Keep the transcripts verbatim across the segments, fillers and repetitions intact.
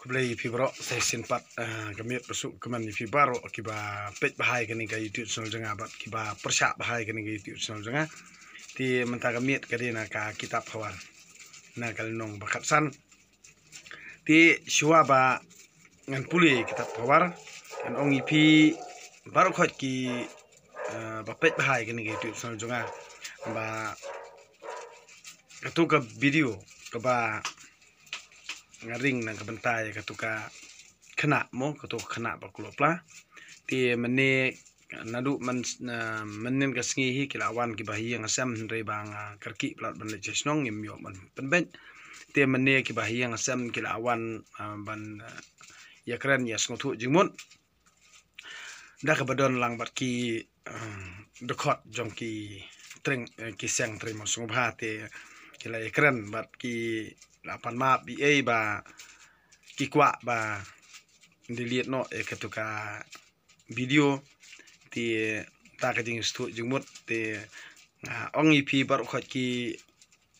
Khublei ïa phi baroh, sa shisien pat, ah, ka miet ba suk ka man ïa phi baroh kiba peit bha ïa kane ka YouTube channel jong nga bad kiba pyrshah bha ïa kane ka YouTube channel jong nga. Te mynta ka miet ka dei na ka kitab Phabar, na ka lynnong ba khatsan. Te shuwa ba ngan pule kitab Phabar, ngan ong ïa phi baroh khoit ki, ah, ba peit bha ïa kane ka YouTube channel jong nga, ba kato ka video kaba nga ring na ka bynta ïa kato ka khynnah mo, kato ka khynnah ba kloi pla. Te mynne naduh myn, ah, mynnin ka sngi hi ki la wan kiba ha ïing ha sem, hynrei ba nga kyrkieh palat ban leit sha shnong, ngim ïoh ban pynbeit. Te mynne kiba ha ïing ha sem ki la wan, ah, ban, ah, ïakren ïasngewthuh jingmut da kaba don lang bad ki, ah, dkhot jong ki tring, eh, ki seng trai maw sngewbha. Te ki la ïakren bad ki la pan map ïa ei ba ki kwah ba delete noh ïa kato ka video. Te da ka jingsngewthuh jingmut te nga ong ïa phi baroh khoit ki,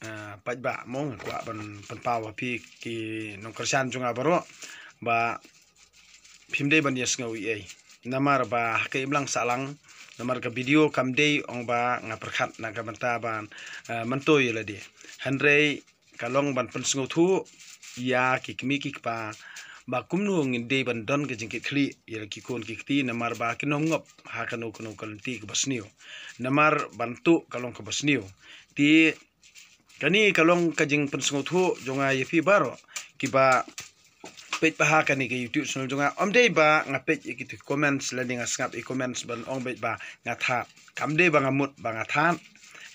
ah, paidbah mo, nga kwah ban pynpaw ha phi ki nongkyrshan jong nga baroh ba phim dei ban ïasngew ei ei. Namar ba ha ka imlang sahlang, namar ka video kam dei ong ba nga pyrkhat na ka bynta ban, ah, myntoi ïa lade. Hynrei ka long ban pynsngewthuh ïa ki kmie ki kpa ba kumno ngin dei ban don ka jingkitkhlieh ïa la ki khun ki kti, namar ba kin ym ngop ha kano kano ka lynti kaba sniew. Namar ban tuh ka long kaba sniew. Te kane ka long ka jingpynsngewthuh jong nga ïa phi baroh kiba peit bha ha kane ka YouTube channel jong nga. Ym dei ba nga peit ïa ki tu comments lane nga sngap ïa comments ban ong beit ba nga thad. Kam dei ba nga mut ba nga thad.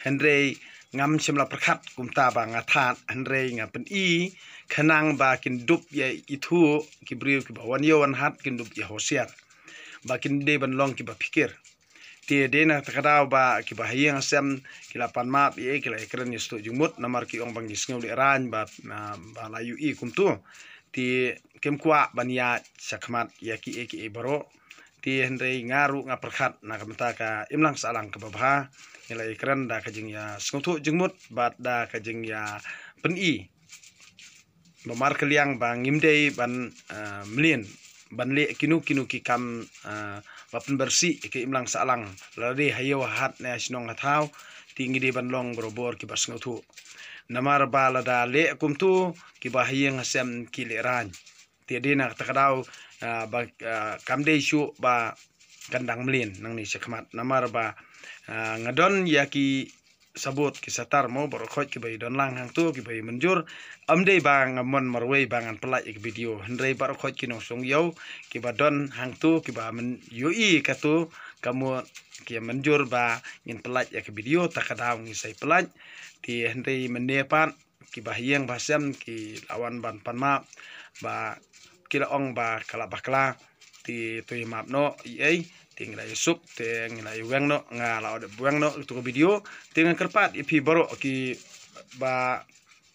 Hynrei ngam shym la pyrkhat kumta ba nga thad, hynrei nga pyni khnang ba kin dup ïa ithuh ki briew kiba wan ïew wan hat, kin dup ïa husiar, ba kin dei ban long kiba phikir. Te dei na kata ka daw ba kiba ha ïing ha sem ki la pan map ïa ei, ki la ïakren ïasngewthuh jingmut, namar ki ong ba ngi sngew lehraiñ ba, ah, ba la ïohi kumto. Te kim kwah ban ïaid shakhmat ïa kiei kiei baroh. Te hynrei nga ruh nga pyrkhat na ka bynta ka imlang sahlang kaba bha, ngi la ïakren da ka jingïasngewthuh jingmut bad da ka jingïapyni ba markylliang ba ngim dei ban, ah, mlien ban leh kino kino ki kam, ah, ba pynbeiñ ïa ka imlang sahlang, lada dei ha ïew ha hat ne ha shnong ha thaw. Te ngi dei ban long barabor kiba sngewthuh. Namar ba lada leh kumto, kiba ha ïing ha sem ki lehraiñ. Te dei na kata ka daw, ah, ba, ah, kam dei shuh ba kan dang mlien nangne shakhmat. Namar ba, ah, nga don ïa ki sabut ki satar mo, baroh khoit kiba ïa don lang hangto, kiba ïa mynjur. Ym dei ba nga mon marwei ba ngan pyllait ïa ka video, hynrei baroh khoit ki nongshong ïew kiba don hangto, kiba mynjur ïa kato, ka mut ki ïa mynjur ba ngin pyllait ïa ka video, ta ka daw ngi sa ïa pyllait. Te hynrei mynne pat kiba ha ïing ba ha sem ki la wan ban pan map ba ki la ong ba ka la bakla. Te to ïa map noh ïa ei, te ngi la ïa suk, te ngi la ïa weng noh, nga la ot dep weng noh kato ka video. Te nga kyrpad ïa phi baroh kiba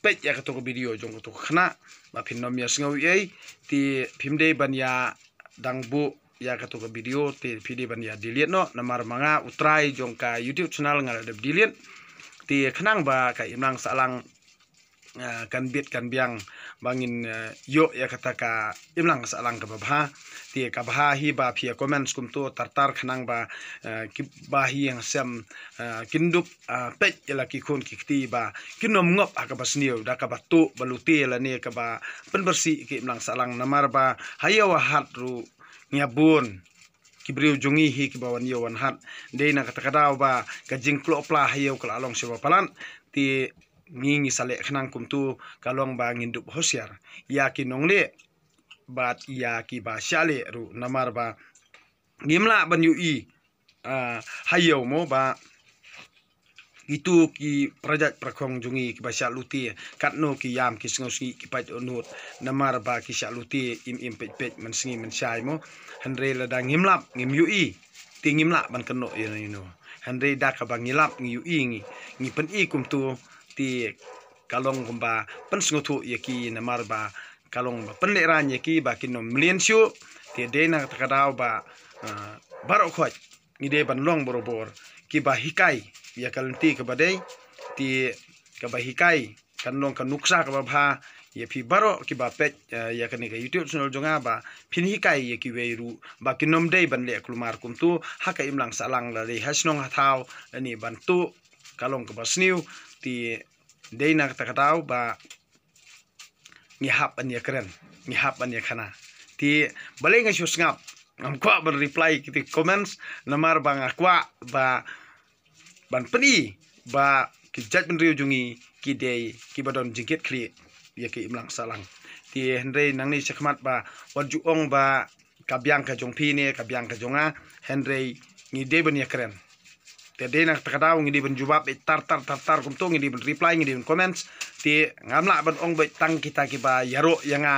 peit ïa kato ka video jong kato ka khynnah ba phin ym ïasngew ïa ei. Te phim dei ban ïa dang buh ïa kato ka video, te phi dei ban ïa delete noh, namar ma nga u trai jong ka YouTube channel nga la dep delete. Te khnang ba ka imlang sahlang, ah, kan bit kan biang ba ngin, eh, ïoh ïa kata ka imlang sahlang kaba bha. Te kaba bha hi ba phi ïa comments kumto tar tar khnang ba, eh, kiba ha ïing ha sem, eh, kin dup, ah, peit ïa la ki khun ki kti ba kin ym ngop ha kaba sniew da kaba tuh ba lute lane kaba pynbeiñ ïa ka imlang sahlang, namar ba ha ïew ha hat ruh ngi ïa bun ki briew jong ngi hi kiba wan ïew wan hat. Dei na kata ka daw ba ka jingkloi pla ha ïew ka la long shibun palat. Te ngi ngi sa leh khnang kumto, ka long ba ngin dup husiar ïa ki nongleh bad ïa kiba shah leh ruh, namar ba ngim lah ban ïohi, ah, ha ïew mo ba kito ki para jait para khong jong ngi kiba shah lute, katno ki ïam ki sngewsih ki pait nud, namar ba ki shah lute im im peit peit mynsngi mynshai mo. Hynrei lada ngim lap ngim ïohi, te ngim lah ban kynnoh ïa no ïa no. Hynrei da kaba ngi lap ngi ïohi ngi, ngi pyni kumto, te ka long kumba pynsngewthuh ïa ki, namar ba ka long ba pynlehraiñ ïa ki ba kin ym mlien shuh. Te dei na kata ka daw ba, ah, baroh khoit ngi dei ban long barabor kiba hikai ïa ka lynti kaba dei. Te kaba hikai kan long ka nuksa kaba bha ïa phi baroh kiba peit, eh, ïa kane ka YouTube channel jong nga ba phin hikai ïa kiwei ruh ba kin ym dei ban leh kulmar kumto ha ka imlang sahlang, la dei ha shnong ha thaw lane ban tuh ka long kaba sniew. Te dei na kata ka daw ba ngi hap ban ïakren, ngi hap ban ïakhana. Te balei nga shu sngap, ngam kwah ban reply kita ki comments, namar ba nga kwah ba ban pyni ba ki jaitbynriew jong ngi ki dei kiba don jingkitkhlieh ïa ki imlang sahlang. Te hynrei nangne shakhmat ba wat ju ong ba ka biang ka jong phi ne ka biang ka jong nga, hynrei ngi dei ban ïakren. Te dei na kata ka daw ngi dei ban jubab beit tar tar tar tar kumto, ngi dei ban reply, ngi dei ban comments. Te ngam lah ban ong beit tang kita kiba ïaroh ïa nga,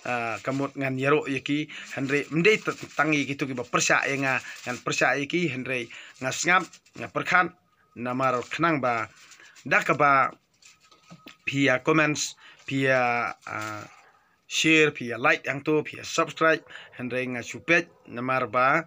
ah, ka mut ngan ïaroh ïa ki, hynrei ym dei t-, tang ïa kito kiba pyrshah ïa nga ngan pyrshah ïa ki, hynrei nga sngap, nga pyrkhat, namar khnang ba da kaba phi ïa comments, phi ïa, ah, share, phi ïa like hangto, phi ïa subscribe, hynrei nga shu peit namar ba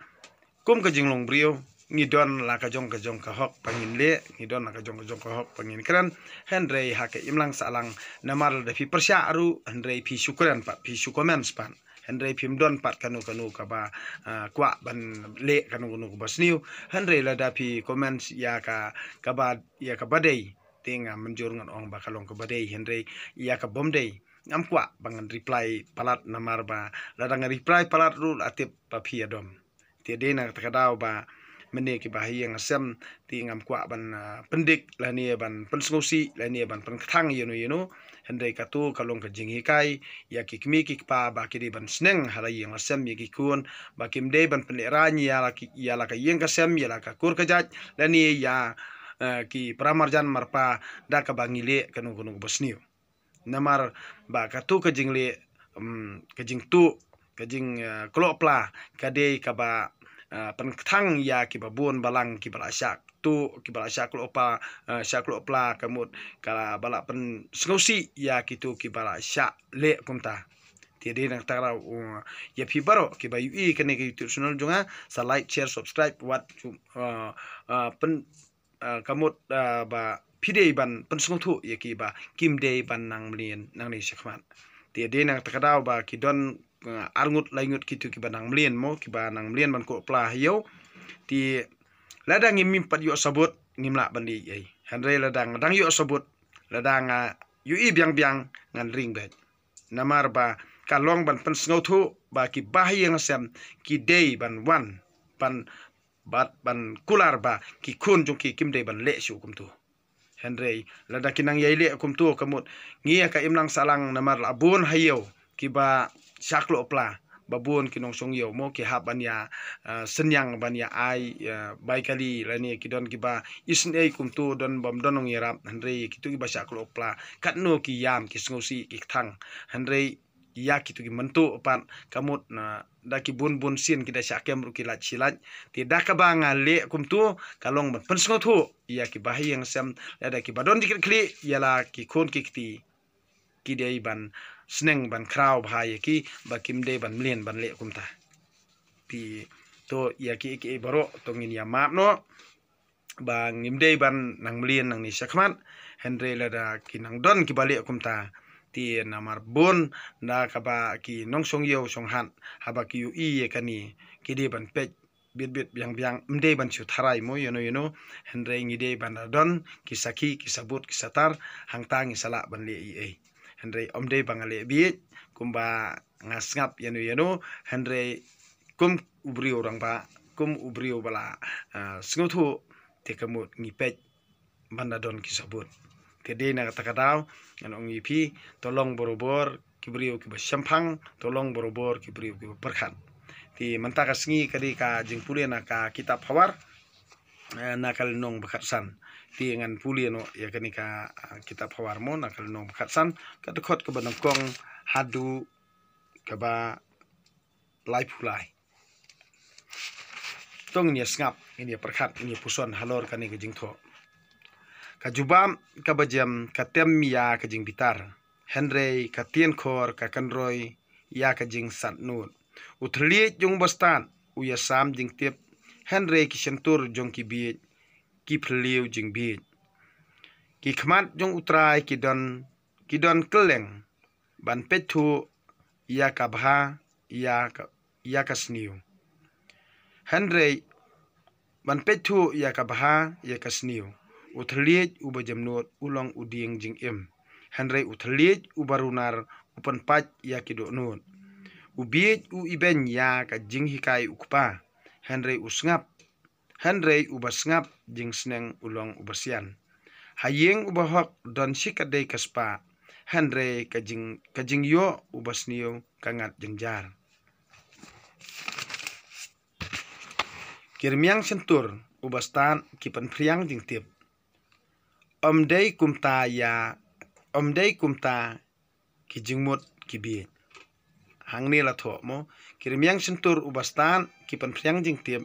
kum ka jinglong briew ngi don la ka jong ka jong ka hok ba ngin leh, ngi don la ka jong ka jong ka hok ba ngin kren, hynrei ha ka imlang sahlang namar lada phi pyrshah ruh, hynrei phi shu kren pat, phi shu comments pat, hynrei phim don pat kano kano kaba, ah, kwah ban leh kano kano kaba sniew, hynrei lada phi comments ïa ka, kaba, ïa kaba dei, te nga mynjur ngan ong ba ka long kaba dei, hynrei ïa ka bym dei ngam kwah ba ngan reply palat, namar ba lada nga reply palat ruh la tip ba phi ïa dom. Te dei na kata ka daw ba mynne kiba ha ïing ha sem, te ngam kwah ban, ah, pyndik lane ban pynsngewsih lane ban pynkthang ïano ïano, hynrei kato ka long ka jinghikai ïa ki kmie ki kpa ba ki dei ban sneng ha la ïing la sem ïa ki khun, ba kim dei ban pynlehraiñ ïa la ki, ïa la ka ïing ka sem, ïa la ka kur ka jait lane ïa, eh, ki para marjan marpa da kaba ngi leh kano kano kaba sniew. Namar ba kato ka jingleh, um, ka jingtuh, ka jing, eh, klop pla ka dei kaba, eh, pynkthang ïa kiba bun balang kiba la shah tuh, kiba la shah klop pla, eh, shah klop pla ka mut kaba la pynsngewsih ïa kito kiba la shah leh kumta. Te dei na kata ka daw, uh, ïa phi baroh kiba ïohi kane ka YouTube channel jong nga, sa like, share, subscribe, wat, uh, uh, pyn, uh, ka mut, uh, ba phi dei ban pynsngewthuh ïa ki ba kim dei ban nang mlien nangne shakhmat. Te dei na kata ka daw ba ki don, uh, arngut laingut kito kiba nang mlien mo, kiba nang mlien ban klop pla ha ïew. Te lada ngim pat ïoh sabut ngim lah ban leh ei ei. Hynrei lada nga dang ïoh sabut, lada nga ïohi biang biang ngan ring beit. Namar ba ka long ban pynsngewthuh ba kiba ha ïing ha sem ki dei ban wan, ban, bad ban kular ba ki khun jong ki kim dei ban leh shuh kumto. Hynrei lada ki nang ïai leh kumto ka mut ngi ïa ka imlang sahlang, namar la bun ha ïew kiba shah klop pla, ba bun ki nongshong ïew mo ki hap ban ïa, ah, synñiang ban ïa ai, ah, bai kali lane ki don kiba isynei kumto, don bym don nongïarap, hynrei kito kiba shah klop pla katno ki ïam, ki sngewsih, ki kthang. Hynrei ïa kito ki mynta pat ka mut na da ki bun bun sien ki da shah kem ruh ki lait shi lait. Te da kaba nga leh kumto ka long ban pynsngewthuh ïa kiba ha ïing ha sem, lada kiba don jingkitkhlieh ïa la ki khun ki kti, ki dei ban sneng ban khraw bha ïa ki, ba kim dei ban mlien ban leh kumta. Te to ïa ki, ki baroh to ngin ïa map noh ba ngim dei ban nang mlien nangne shakhmat. Hynrei lada ki nang don kiba leh kumta, te namar bun da kaba ki nongshong ïew shong hat haba ki ïohi ïa kane ki dei ban peit bit bit biang biang, ym dei ban shu tharai mo ïano ïano. Hynrei ngi dei ban da don ki sakhi, ki sabut, ki satar, hangta ngi sa lah ban leh ei ei. Hynrei ym dei ba nga leh bieit kumba nga sngap ïano ïano, hynrei kum u briew rangbah, kum u briew ba la, ah, sngewthuh, te ka mut ngi peit ban da don ki sabut. Te dei na kata ka daw ngan ong ïa phi, to long barabor ki briew kiba shemphang, to long barabor ki briew kiba pyrkhat. Te mynta ka sngi ka dei ka jingpule na ka kitab Hawar, eh, na ka lynnong ba khatsan. Te ngan pule noh ïa kane ka, ah, kitab Hawar mo na ka lynnong ba khatsan, ka dkhot kaba nyngkong haduh kaba laiphew lai. To ngin ïa sngap, ngin ïa pyrkhat, ngin ïa puson halor kane ka jingthoh. Ka jubab kaba jem ka tem ïa ka jingbitar, hynrei ka tien khor ka kynroi ïa ka jingsatnud. U thylliej jong u bastad u ïasam jingtip, hynrei ki shyntur jong ki bieit ki phylliew jingbieit. Ki khmat jong U Trai ki don, ki don kylleng, ban peit thuh ïa ka bha ïa ka, ïa ka sniew. Hynrei ban peit thuh ïa ka bha ïa ka sniew, u thylliej uba jemnud u long u dieng jingim, hynrei u thylliej uba runar u pynpait ïa ki dohnud. U bieit u ibeiñ ïa ka jinghikai u kpa, hynrei u sngap, hynrei uba sngap jingsneng u long uba sian. Ha ïing uba hok don shikatdei ka spah, hynrei ka jing, ka jingïoh uba sniew ka ngat jynjar. Ki rmiang shyntur uba stad ki pynphriang jingtip. Ym dei kumta ïa, ym dei kumta ki jingmut ki bieit. Hangne la thoh mo, ki rmiang shyntur uba stad ki pynphriang jingtip.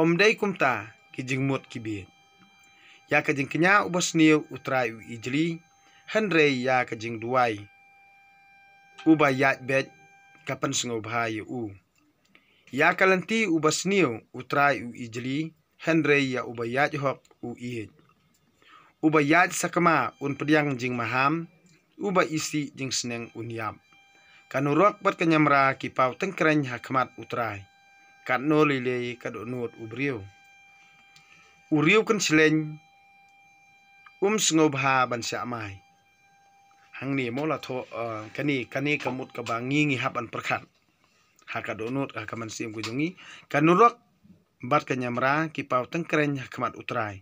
Ym dei kumta ki jingmut ki bieit. Ïa ka jingkñia uba sniew u Trai u ijli, hynrei ïa ka jingduwai uba ïaid beit ka pynsngewbha ïa u. Ïa ka lynti uba sniew u Trai u ijli, hynrei ïa uba ïaid hok u ïeit. Uba ïaid sakma un pdiang jingmaham, uba isih jingsneng un ïap. Ka nurok bad ka ñiamra ki paw tyngkreiñ ha khmat u Trai, katno lei lei ka dohnud u briew. U riew kynshleng um sngewbha ban shah mai. Hangne mo la thoh, eh, kane, kane ka mut kaba ngi ngi hap ban pyrkhat ha ka dohnud ha ka mynsiem ka jong ngi. Ka nurok bad ka ñiamra ki paw tyngkreiñ ha khmat u Trai,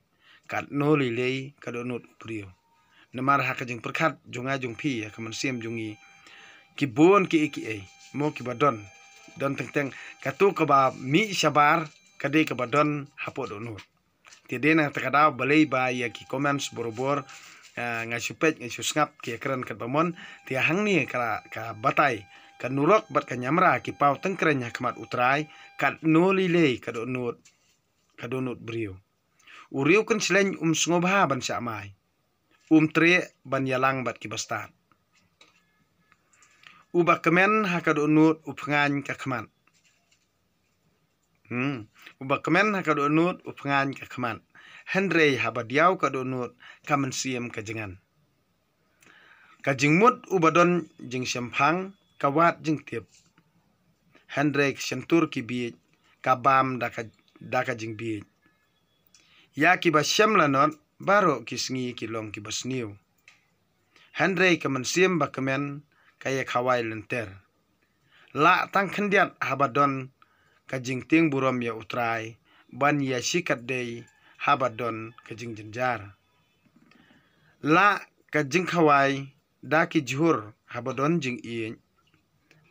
katno lei lei ka dohnud u briew. Namar ha ka jingpyrkhat jong nga jong phi ha ka mynsiem jong ngi, ki bun kiei kiei mo kiba don, don teng teng. Kato kaba mih shabar ka dei kaba don hapoh dohnud. Te dei na kata ka daw balei ba ïa ki comments borabor, ah, nga shu peit, nga shu sngap ki ïakren katba mon. Te hangne ka, ka batai, ka nurok bad ka ñiamra ki paw tyngkreiñ ha khmat u Trai, katno lei lei ka dohnud, ka dohnud briew. U riew kynshleng um sngewbha ban shah mai, um treh ban ïalang bad kiba stad. Uba kmen ha ka dohnud u phngaiñ ka khmat. Hmm. Uba kmen ha ka dohnud u phngaiñ ka khmat, hynrei haba diaw ka dohnud ka mynsiem ka jngan. Ka jingmut uba don jingshemphang ka wad jingtip, hynrei ka shyntur ki bieit ka bam da ka, da ka jingbieit. Ïa kiba shem lanot baroh ki sngi ki long kiba sniew, hynrei ka mynsiem ba kmen ka ïa khawai lynter. Lah tang khyndiat haba don ka jingtieng burom ïa u Trai, ban ïa shikatdei haba don ka jingjynjar. Lah ka jingkhawai da ki jhur haba don jingïeit,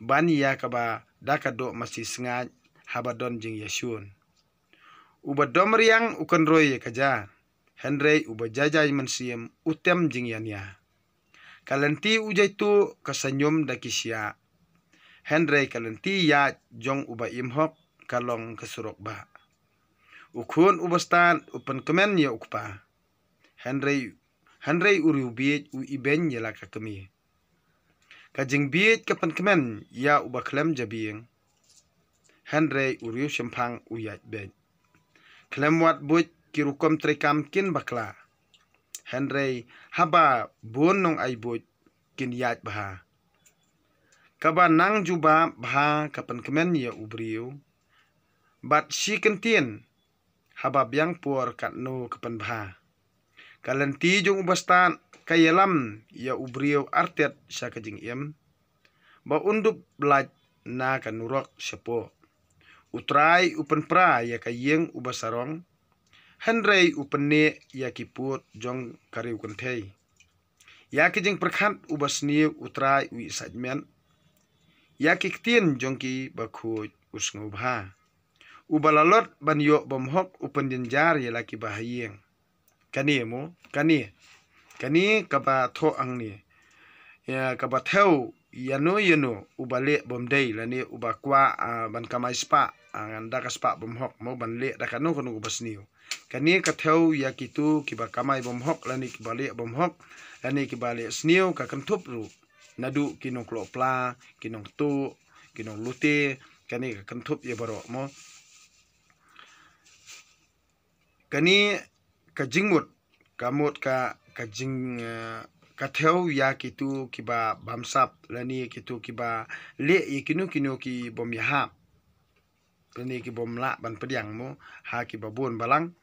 ban ïa kaba da ka doh masi sngaid haba don jingïashun. Uba dom riang u kynroi ïa ka ja, hynrei uba jaijai mynsiem u tem jingïania. Ka lynti u jaituh ka sñium da ki shiah, hynrei ka lynti ïaid jong uba im hok ka long ka surok bah. U khun uba stad u pynkmen ïa u kpa, hynrei, hynrei u riewbieit u ibeiñ ïa la ka kmie. Ka jingbieit ka pynkmen ïa uba khlem jabieng, hynrei u riewshemphang u ïaid beit. Khlem wad buit ki rukom treikam kin bakla, hynrei haba bun nongai buit kin ïaid bha. Kaba nang jubab bha ka pynkmen ïa u briew, bad shi kyntien haba biang por katno ka pynbha. Ka lynti jong uba stad ka ïalam ïa u briew artet sha ka jingim, ba un dup lait na ka nurok shapoh. U Trai u pynpra ïa ka ïing uba sarong, hynrei u pynneh ïa ki pud jong ka riewkynthei. Ïa ki jingpyrkhat uba sniew u Trai u ïasaid met, ïa ki ktien jong kiba khuid u sngewbha. Uba lalot ban ïoh bymhok u pynjynjar ïa la kiba ha ïing. Kane mo, kane, kane kaba thoh hangne. Ïa kaba thew ïano ïano uba leh bymdei lane uba kwah, ah, ban kamai spah, ah, ngan da ka spah bymhok mo, ban leh da kano kano kaba sniew. Kane ka thew ïa kito kiba kamai bymhok lane kiba leh bymhok lane kiba leh sniew, ka kynthup ruh naduh ki nongkloi pla, ki nongtuh, ki nonglute, kane ka kynthup ïa baroh mo. Kane ka jingmut, ka mut ka, ka jing, eh, ka thew ïa kitu kiba bamsap, lane kitu kiba leh ïa kino kino ki bym ïahap, lane ki bym lah ban pdiang mo ha kiba bun balang.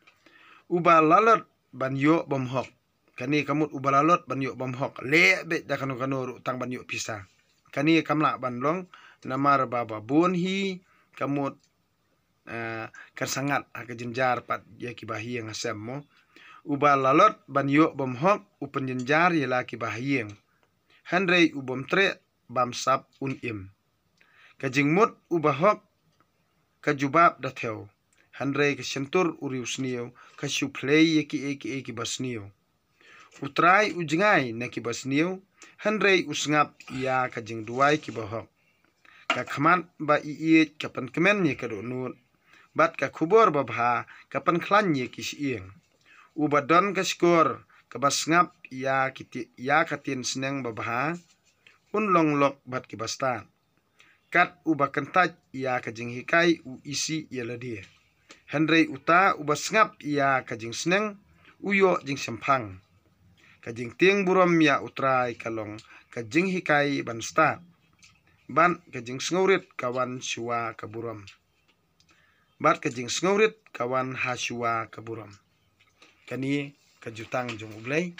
Uba lalot ban ïoh bymhok. Kane ka mut uba lalot ban ïoh bymhok, leh beit da kano kano ruh tang ban ïoh pisa. Kane kam lah ban long, namar ba ba bun hi ka mut, eh, kan sa ngat ha ka jynjar pat ïa kiba ha ïing ha sem mo. Uba lalot ban ïoh bymhok u pynjynjar ïa la kiba ha ïing. Hynrei u bym treh bamsap un im. Ka jingmut uba hok ka jubab da thew, hynrei ka shyntur u riewsniew ka shu phlei ïa kiei kiei kiba sniew. U Trai u jngai na kiba sniew, hynrei u sngap ïa ka jingduwai kiba hok. Ka khmat ba ïeit ka pynkmen ïa ka dohnud, bad ka khubor babha ka pynkhlaiñ ïa ki shyieng. Uba don ka shkor kaba sngap ïa ki ti-, ïa ka ktien sneng babha, un long lok bad kiba stad. Kat uba kyntait ïa ka jinghikai u isih ïa lade, hynrei uta uba sngap ïa ka jingsneng u ïoh jingshemphang. Ka jingtieng burom ïa U Trai ka long ka jinghikai ban stad, bad ka jingsngewrit ka wan shuwa ka burom. Bad ka jingsngewrit ka wan ha shuwa ka burom. Kane ka jutang jong U Blei,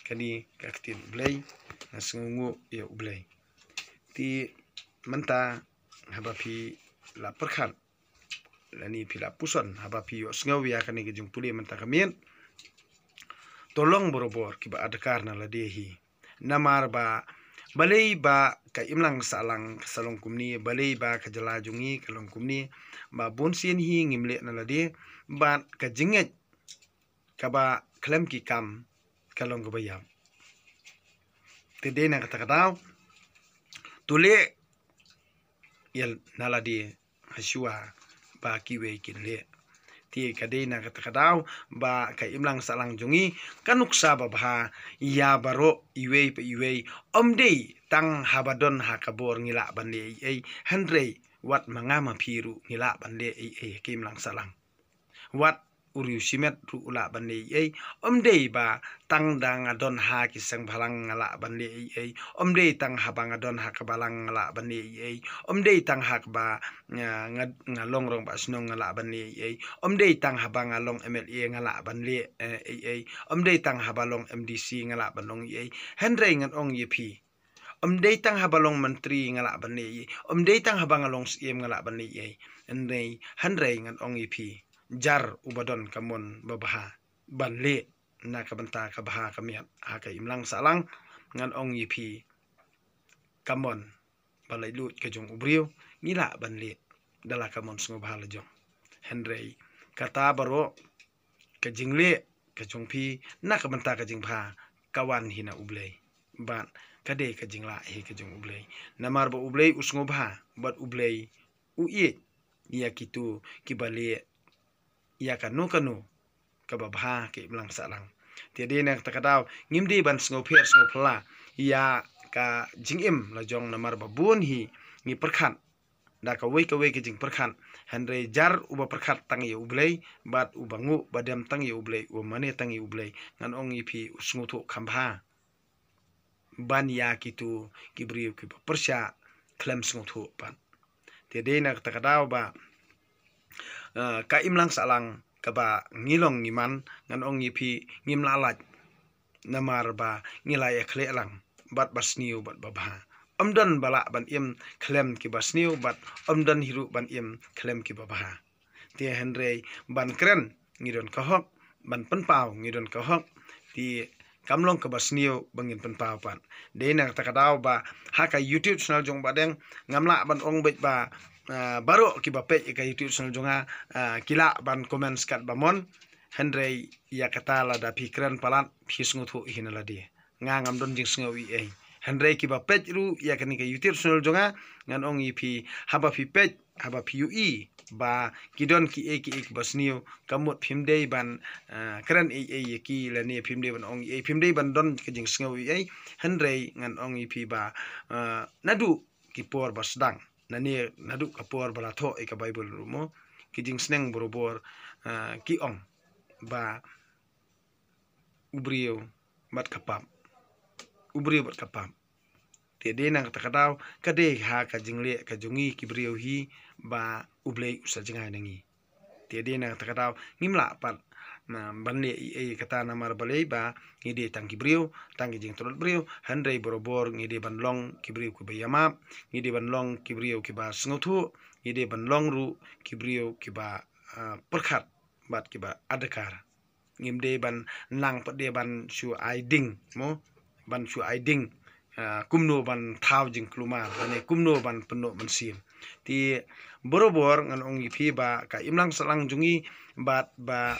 kane ka ktien U Blei, nga sngewnguh ïa U Blei. Te mynta haba phi la pyrkhat, lane phi la puson, haba phi ïohsngew ïa kane ka jingpule mynta ka miet, to long barabor kiba adkar na lade hi. Namar ba balei ba ka imlang sahlang ka sa long kumne, balei ba ka jylla jong ngi ka long kumne, ba bun sien hi ngim leh na lade, bad ka jingngeit kaba khlem ki kam ka long kaba ïap. Te dei na kata ka daw, to leh ïa na lade ha shuwa ba kiwei kin leh. Te ka dei na kata ka daw ba ka imlang sahlang jong ngi ka nuksa babha ïa baroh iwei pa iwei. Ym dei tang haba don ha ka bor ngi lah ban leh ei ei, hynrei wat ma nga ma phi ruh ngi lah ban leh ei ei ha ka imlang sahlang. Wat u riewshimet ruh u lah ban leh ei ei. Ym dei ba tang da nga don ha ki seng balang nga lah ban leh ei ei. Ym dei tang haba nga don ha ka balang nga lah ban leh ei ei. Ym dei tang haba nga, nga, nga long rangbah shnong nga lah ban leh ei ei. Ym dei tang haba nga long M L A nga lah ban leh, eh, ei ei. Ym dei tang haba long M D C nga lah ban long ei ei. Hynrei ngan ong ïa phi, ym dei tang haba long myntri nga lah ban leh ei ei. Ym dei tang haba nga long Syiem nga lah ban leh ei ei. Hynrei, hynrei ngan ong ïa phi, jar uba don ka mon babha ban leh na ka bynta ka bha ka miat ha ka imlang sahlang, ngan ong ïa phi, ka mon ba laitluid ka jong u briew ngi lah ban leh da la ka mon sngewbha la jong. Hynrei kata baroh, ka jingleh ka jong phi na ka bynta ka jingbha ka wan hi na U Blei, bad ka dei ka jinglah hi ka jong U Blei. Namar ba U Blei u sngewbha bad U Blei u ïeit ïa kitu kiba leh ïa kano kano kaba bha ha ka imlang sahlang. Te dei na kata ka daw ngim dei ban sngewpher sngewphylla ïa ka jingim la jong, namar ba bun hi ngi pyrkhat da kawei kawei ka jingpyrkhat, hynrei jar uba pyrkhat tang ïa U Blei, bad uba nguh ba dem tang ïa U Blei, uba mane tang ïa U Blei, ngan ong ïa phi u sngewthuh kham bha ban ïa kitu ki briew kiba pyrshah khlem sngewthuh pat. Te dei na kata ka daw ba, eh, ka imlang sahlang kaba ngi long ngi man, ngan ong ïa phi, ngim lah lait, namar ba ngi la ïakhleh lang bad ba sniew bad ba bha. Ym don ba lah ban im khlem kiba sniew, bad ym don hi ruh ban im khlem kiba bha. Te hynrei ban kren ngi don ka hok, ban pynpaw ngi don ka hok. Te kam long kaba sniew ba ngin pynpaw pat. Dei na kata ka daw ba ha ka YouTube channel jong Bah Deng, ngam lah ban ong beit ba, ah, baroh kiba peit ïa ka YouTube channel jong nga, ah, ki lah ban comment katba mon. Hynrei ïa kata lada phi kren palat phi sngewthuh hi na lade. Nga ngam don jingsngew ei ei. Hynrei kiba peit ruh ïa kane ka YouTube channel jong nga, ngan ong ïa phi, haba phi peit, haba phi ïohi ba ki don kiei kiei kiba sniew, ka mut phim dei ban, eh, kren ei ei ïa ki, lane phim dei ban ong ei ei, phim dei ban don ka jingsngew ei ei. Hynrei ngan ong ïa phi ba, eh, naduh ki por ba sdang, lane naduh ka por ba la thoh ïa ka Baibl ruh mo, ki jingsneng barabor, eh, ki ong ba u briew bad ka pap u briew bad ka pap. Te dei na kata ka daw ka dei ha ka jingleh ka jong ngi ki briew hi ba U Blei u sa jngai na ngi. Te dei na kata ka daw ngim lah pat ban leh ei ei kata namar balei ba ngi dei tang ki briew, tang ki jingtlot briew, hynrei barabor ngi dei ban long ki briew kiba ïamap, ngi dei ban long ki briew kiba sngewthuh, ngi dei ban long ruh ki briew kiba pyrkhat bad kiba adkar. Ngim dei ban nang pat dei ban shu ai ding mo, ban shu ai ding kumno ban thaw jingkulmar lane kumno ban pynnoh mynsiem. Te barabor ngan ong ïa phi ba ka imlang sahlang jong ngi bad ba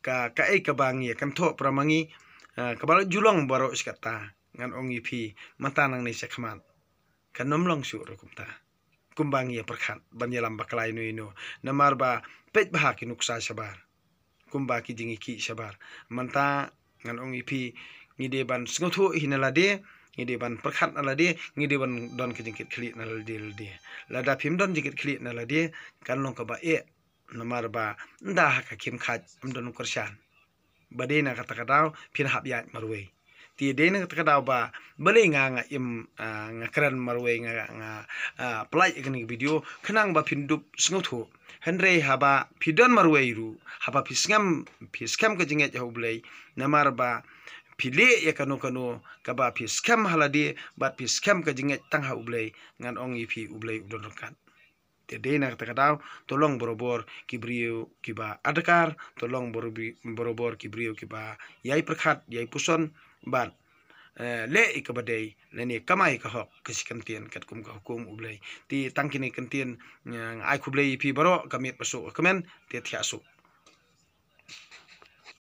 ka kaei kaba ngi ïa kynthoh para ma ngi kaba la ju long baroh shi katta, ngan ong ïa phi mynta nangne shakhmat kan ym long shuh ruh kumta. Kumba ngi ïa pyrkhat ban ïalam bakla ïano ïano namar ba peit bha ki nuksa shabar, kumba ki jingïakhih shabar. Mynta ngan ong ïa phi ngi dei ban sngewthuh hi na lade, ngi dei ban pyrkhat na lade, ngi dei ban don ka jingkitkhlieh na lade lade. Lada phim don jingkitkhlieh na lade kan long kaba eh namar ba ynda ha ka khim khait ym don u kyrshan. Ba dei na kata ka daw phin hap ïaid marwei. Te dei na kata ka daw ba balei nga nga im nga kren marwei nga nga pyllait ïa kane ka video khnang ba phin dup sngewthuh. Hynrei haba phi don marwei ruh haba phi sngem phi skhem ka jingngeit ha U Blei namar ba phi leh ïa kano kano kaba phi skhem ha lade bad phi skhem ka jingngeit tang ha U Blei, ngan ong ïa phi U Blei u don ryngkat. Te dei na kata ka daw to long barabor ki briew kiba adkar, to long barabor ki briew kiba ïai pyrkhat ïai puson bad leh ïa kaba dei lane kamai ka hok ka shi kyntien katkum ka hukum U Blei. Te tang kine kyntien nga ai khublei ïa phi baroh, ka miet ba suk ka kmen, te thiah suk.